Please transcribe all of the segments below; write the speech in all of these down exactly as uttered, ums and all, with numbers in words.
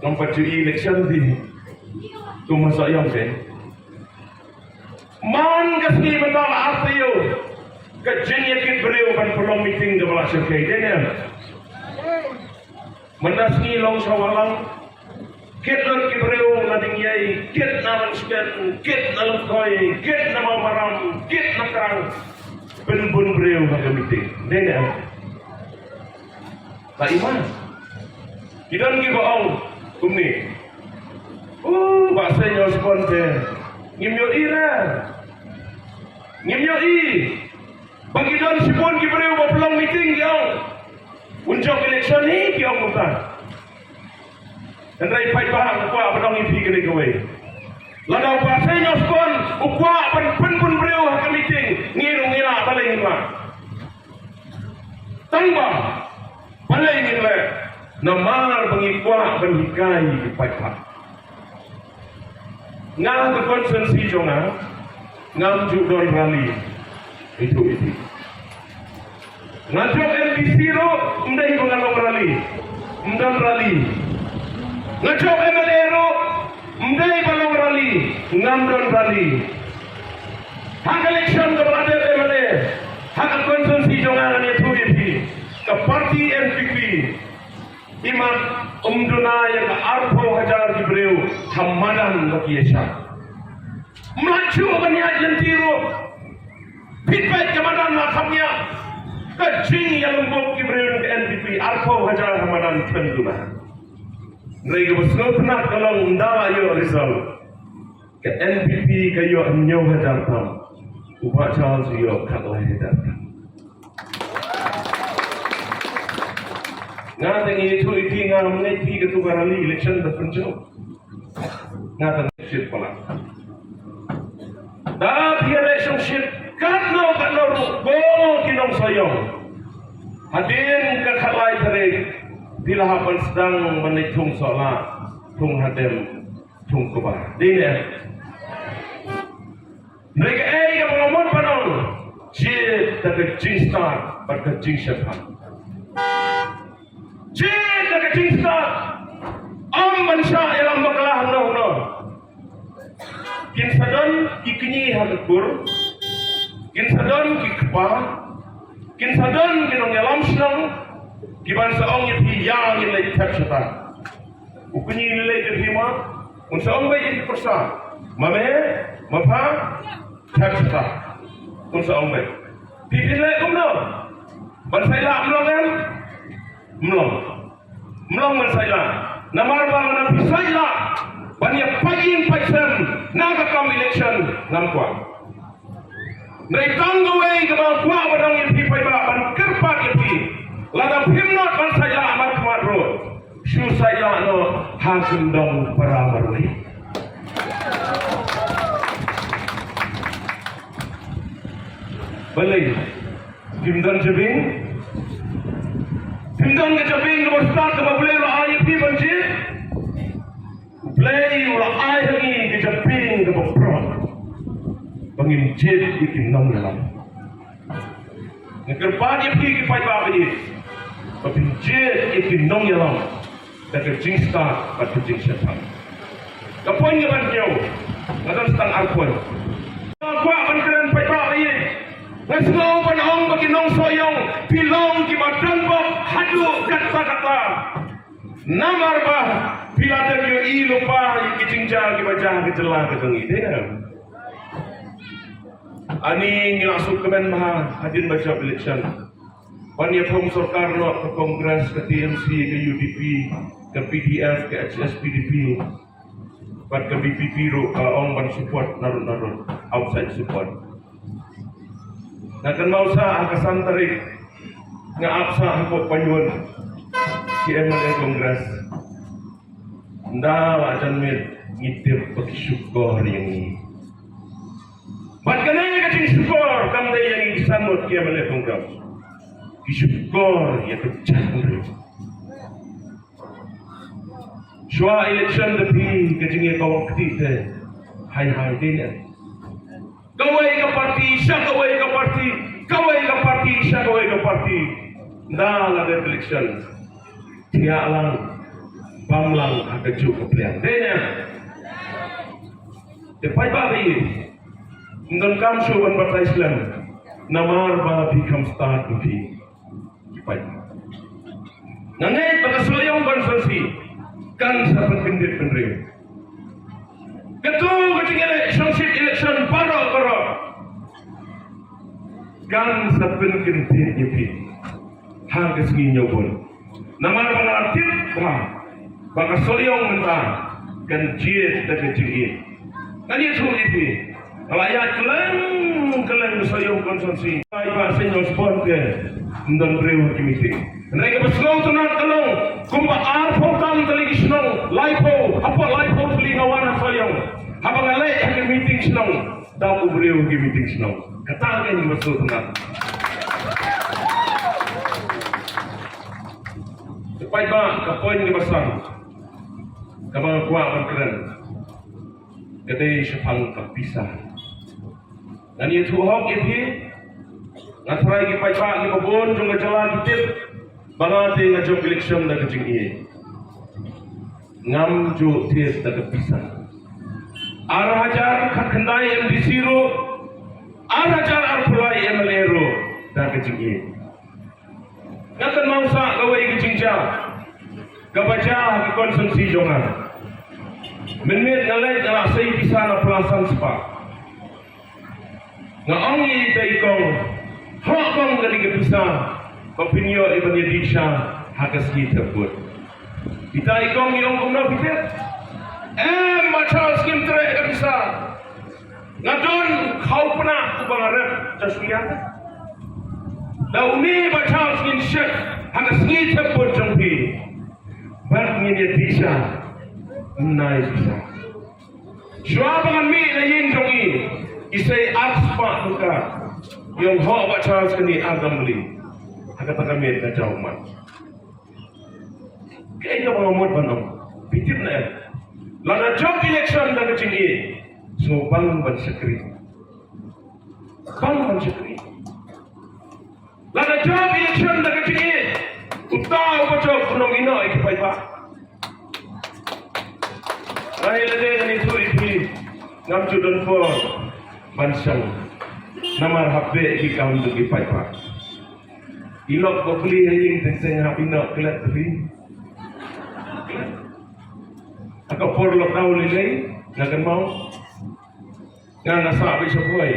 Nang pat ju election phi. Kum ha Sohiong phi. Man ka sngi mynta la artylli ka jingïakit briew ban pynlong meeting kaba la shyrkhei, dei ne? Mynta sngi long sha Wahlang. Kit lut ki briew na Diengïei, kit na Longshpen, kit na Lyngkhoi, kit na Mawmaram, kit na Krang. Pynbun briew ha ka meeting, dei ne? La i man. Ki don kiba ong kumne. U Bah Seiñ Osborn te, ngim ïohi re. Ngim ïohi ba ki don shibun ki briew ba pynlong meeting, ki ong. Un jop election hi, ki ong kumta. Hynrei paidbah, u kwah ban ong ïa phi kane kawei. Lada u Bah Seiñ Osborn u kwah ban pynbun briew ha ka meeting, ngi ruh ngi lah, balei ngim lah? Tang ba balei ngin leh? Namar ba ngi kwah ban hikai ïa ki paidbah. Nga ha ka constituency jong nga, ngam ju don rally. Itu, itu. Nga jop MDC ruh, ym dei ba nga long rally. Ym don rally. Nga jop MLA ruh, ym dei ba long rally. Ngam don rally. Ha ka election kaba la dep MLA, ha ka constituency jong nga, ngan ïathuh ïa phi, ka party NPP, imat, ym duna ïa ka arphew hajar ki briew ha madan ba ki ïashah. Ym lah shuh ban ïaid lynti ruh. Phi peit ka madan la kham ïa ka jingïalynti ki briew ka NPP, arphew hajar ha madan, ym duna. Hynrei kaba sngewtynnat ka long, ynda la ïoh result, ka NPP ka ïoh hynñiew hajar tam. U Bah Charles u ïoh khatlai hajar tam. Nga te ngi ïathuh ïa phi, ngam ngeit phi katto ka rally election da pynjop. Nga te ngeit shit palat. Da phi ïaleh shongshit katno katno ruh, ko ki nong Sohiong, hadien ka khatlai tarik phi la hap ban sdang ban leit thung sohlah, thung hadem, thung kba. Dei ne? Hynrei kaei kaba nga mut ban ong, jied da ka jingstad bad ka jingshemphang. Jied da ka jingstad. Ym ban shah ïalam bakla hangno hangno. Kin sa don ki kñi ha ka kur, kin sa don ki kpa, kin sa don ki nongïalam shnong, ki ban sa ong ïa phi, ïa ngin leit thep shata. U kñi lei lei ka phi ma, un sa ong beit ïa ki pyrsa. Ma me, ma pha, thep shata. Un sa ong beit. Phi phin leh kumno? Ban sa ïa lah, ym long em? Ym long. Ym long ban sa ïa lah. Namar ba lada phi sa ïa lah ban ïa pait ïing pait sem na ka kam election, ngam kwah. Hynrei tang kawei kaba nga kwah ban ong ïa phi paidbah, ban kyrpad ïa phi. Lada phim nod ban sa ïa lah markhmat ruh, shu sa ïa lah noh ha kyndong para marwei. Balei? Phim don jabieng? Phim don ka jabieng kaba stad kaba U Blei u la ai ïa phi ban jied? U Blei u la ai ha ngi ka jabieng kaba prot ba ngin jied ïa ki nongïalam. Nga kyrpad ïa phi ki paidbah ba ïeit, ba phin jied ïa ki nongïalam da ka jingstad bad ka jingshemphang. Ka point kaba hynñiew, nga don tang ar point. Nga kwah ban kren paidbah ba ïeit. Nga sngew ban ong ba ki nong Sohiong phi long kiba donbok haduh katta katta. Namar ba phi la dep ïohi lypa ïa ki jingjia kiba jia ha ka jylla ka jong ngi, dei ne? Ani ngi la sngewkmen bha hadien ba jop election ban ïaform sorkar noh ka Congress, ka TMC, ka UDP, ka PDF, ka HSPDP, bad ka VPP ruh ka la ong ban support naduh naduh, outside support. Nga kynmaw sha ha ka san tarik nga ap sha hapoh Paiwun ki MLA Congress. Ynda la jan miet ngi tip ba ki shukor ïa ngi. Bad kane ka jingshukor kam dei ïa ngi ki san ngut ki MLA Congress. Ki shukor ïa ka jaitbynriew. Shuwa election da phi ka jingïakawang kti te hai hai te ne. Kawei ka party sha kawei ka party, kawei ka party sha kawei ka party. Ynda la dep election, thiah lang. Bam lang ha ka juk ka pliang. Dei ne? Te paidbah ba ïeit, ym donkam shuh ban batai slem. Namar ba phi kham stad ba phi. Ki paidbah. Nga ngeit ba ka Sohiong constituency kan sa pynkyndit pynriew. Katto ka jingïalehsonship election baroh baroh kan sa pynkyndit ïa phi ha ka sngi ñiew vote. Namar ba nga tip ba, ba ka Sohiong mynta kan jied da ka jingïeit. Ngan ïathuh ïa phi. Nga la ïaid kylleng kylleng ka Sohiong constituency. Ai ba seng ïa u sport te, ym don briew ha ki meeting. Hynrei kaba sngewtynnat ka long, kumba arphew tam tylli ki shnong, laiphew, hapoh laiphew tylli nga wan ha Sohiong. Haba nga leit ha ki meeting shnong, dap u briew ha ki meeting shnong. Kata ka dei kaba sngewtynnat. Te paidbah, ka point kaba san kaba nga kwah ban kren ka dei shaphang ka pisa. Ngan ïathuh hok ïa phi, nga tharai ki paidbah kiba bun jong ka jylla ki tip ba nga te nga jop election da ka jingïeit. Ngam ju thied da ka pisa. Ar hajar khatkhyndai M D C ruh, ar hajar arphew lai M L A ruh da ka jingïeit. Nga kynmaw sa kawei ka jingjia kaba jia ha ka constituency jong nga. Mynmiet nga leit nga la sei pisa na pla san spah. Nga ong ïa ita i kong, hok kong kane ka pisa ba phin ïoh ïa ban ïa dih sha ha ka sngi thep vote. Ita i kong i ong kumno phi tip? Em, Bah Charles, ngim treh ka pisa. Nga don khawpna uba nga rep da shuwa. Da une Bah Charles ngin shit ha ka sngi thep vote jong phi. Bad ngin ïa dih sha. Nai sha. Shuwa ba ngan mih na ïing jong i, i sei ar spah tyngka. I ong, hok Bah Charles kane ar dam li. Ha kata ka miet ka jaw man. Kaei kaba nga mut ban ong? Phi tip ne em? Lada jop election da ka jingïeit, sngewbang ban shakri. Bang ban shakri. Lada jop election da ka jingïeit, uta uba jop un ym ïehnoh ïa ki paidbah. Ai lade ngan ïathuh ïa phi, ngam ju don por ban shang. Namar hap beh ki kam jong ki paidbah. I lok ba plie ha ïing teng teng hap ïehnoh klet phi. Ha ka por lockdown lei lei, nga kynmaw. Nga nga sah beit sha Bhoi.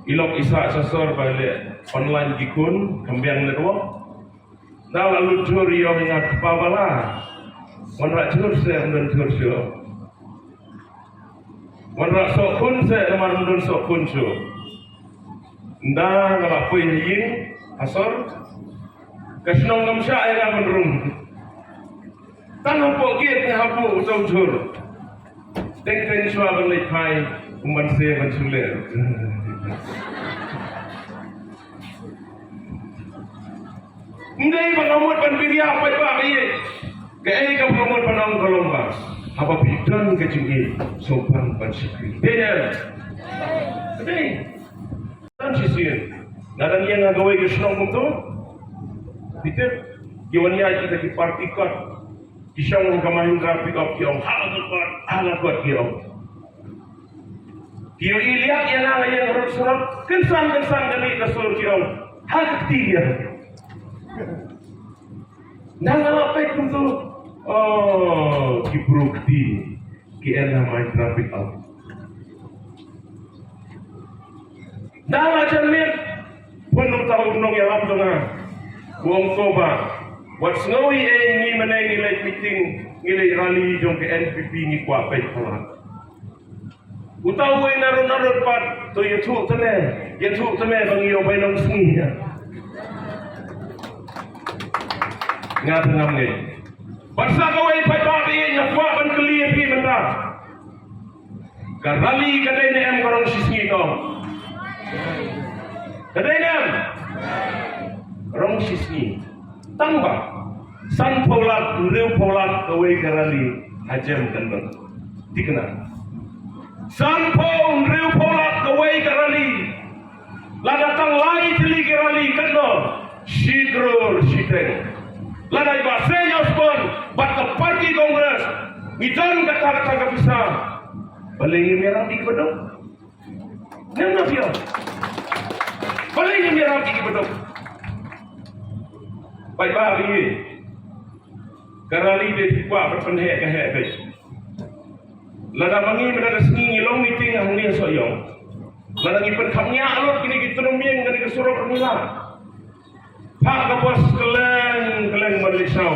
I lok i sah sha sor ba leh online ki khun, kham biang network. Nga la lut jhur i ong ïa nga, kpa ba la. Wanrah jhur seh, ym don jhur shuh. Wanrah soh khun seh, namar ym don soh khun shuh. Ynda nga la poi ha ïing, ha sor. Ka shnong kam shah ïa nga ban rung. Tang hapoh gate ne hapoh uta u jhur. Teng teng shuwa ban leit phai, um ban se ban shu leh. Ym dei ba nga mut ban pynïap paidbah ba ïeit. Kaei kaba nga mut ban ong ka long ba, haba phi don ka jingïeit, sngewbang ban shakri. Dei ne em? Dei. Tang shisien nga dang ïeng ha kawei ka shnong kumto. Phi tip, ki wan ïaid kita ki party kot. Ki shong ha ka Mahindra pickup ki ong, "Hala ka kot, hala ka kot," ki ong. Ki ïohi liat ïa nga nga ïeng harud surok, kynsan kynsan kane ka sur ki ong, "Ha ka kti ïa." Nga nga la peit kumto. Oh, ki bru kti. Ki en ha Mahindra pickup. Nga la jan miet. Pun uta u nongïalam jong nga. U ong, "Ko bah, wat sngew ei ei, ngi mynne ngi leit meeting, ngi leit rally jong ka N P P, ngi kwah peit palat." Uta uwei narud narud pat, "To ïathuh te me, ïathuh te me ba ngi ïoh bai nongsngi ïa." Nga te ngam ngeit. Bad sa kawei paidbah ba ïeit, nga kwah ban kylli ïa phi mynta. Ka rally ka dei ne em ka rong shisngi to? Ka dei ne em? Rong shisngi. Tang ba sanphew lak, hynriewphew lak kawei ka rally ha jem kan don. Thikna. Sanphew, hynriewphew lak kawei ka rally. Lada tang lai tylli ki rally katno? Shi klur shiteng. Lada i Bah Seng Osborn bad ka party Congress ngi don kata kata ka pisa, balei ngim ïarap ïa kiba duk? Ngim ïarap ïa. Balei ngim ïarap ïa kiba duk? Paidbah, ka rally te phi kwah ban pynheh ka heh beit. Lada ma ngi mynta ka sngi ngi long meeting hangne ha Sohiong, lada ngi pynkhapngiah lut kine ki tnum ïing, kane ka surok, ngi lah. Phah ka bos kylleng kylleng ban leit shaw.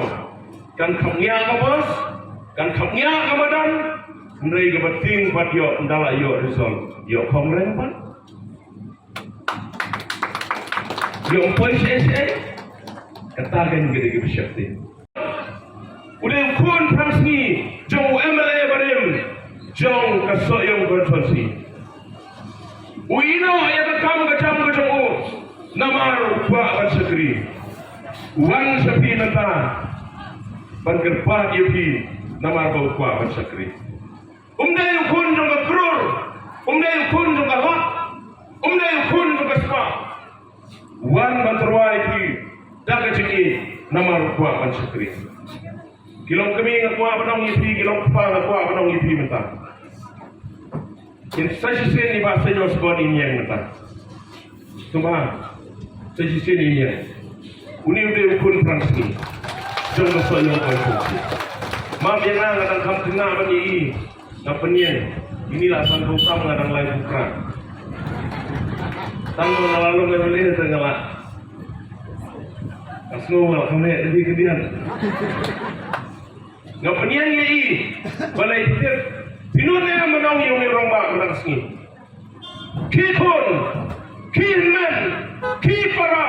Kan khapngiah ka bos, kan khapngiah ka madan. Hynrei kaba tieng pat ïoh, ynda la ïoh result, ïoh khong reng pat, ïoh poi seh seh. Kata kan ka dei kaba sheptieng. U dei u khun phrang sngi jong u M L A barim jong ka Sohiong constituency. U ïehnoh ïa ka kam ka jam ka jong u namar u kwah ban shakri. U wan sha phi mynta ban kyrpad ïa phi namar ba u kwah ban shakri. Um dei u khun jong ka krur, um dei u khun jong ka lak, um dei u khun jong ka spah. Wan ban tyrwa ïa phi da ka jingïeit namar u kwah ban shakri. Ki long kmie nga kwah ban ong ïa phi, ki long kpa nga kwah ban ong ïa phi mynta. Ngin sa shisien i Bah Seng Osborn in ïeng mynta. Kumba sa shisien in ïeng. Une u dei u khun phrang sngi jong ka Sohiong constituency. Map ïa nga, nga dang kham khynnah ban ïohi. Nga pynïeng, ine la san phew tam, nga dang lai phew phra. Tang ba nga la long M L A te nga la, nga sngew nga la kham heh da phi khyndiat. Nga pynïeng ïa i, balei phi tip? Phi nud ne em ban ong ïa une u rangbah mynta ka sngi? Ki khun, ki hynmen, ki para,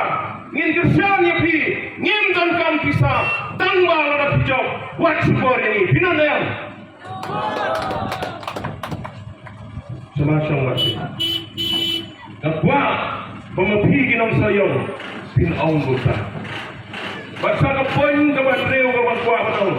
ngin kyrshan ïa phi. Ngim donkam pisa, tang ba lada phi jop, wat shukor ïa ngi. Phi nud ne em? Sngewbha shong wat sngewbha. Nga kwah ba ma phi ki nong Sohiong phin ong kumta. Bad sa ka point kaba hynriew kaba nga kwah ban ong,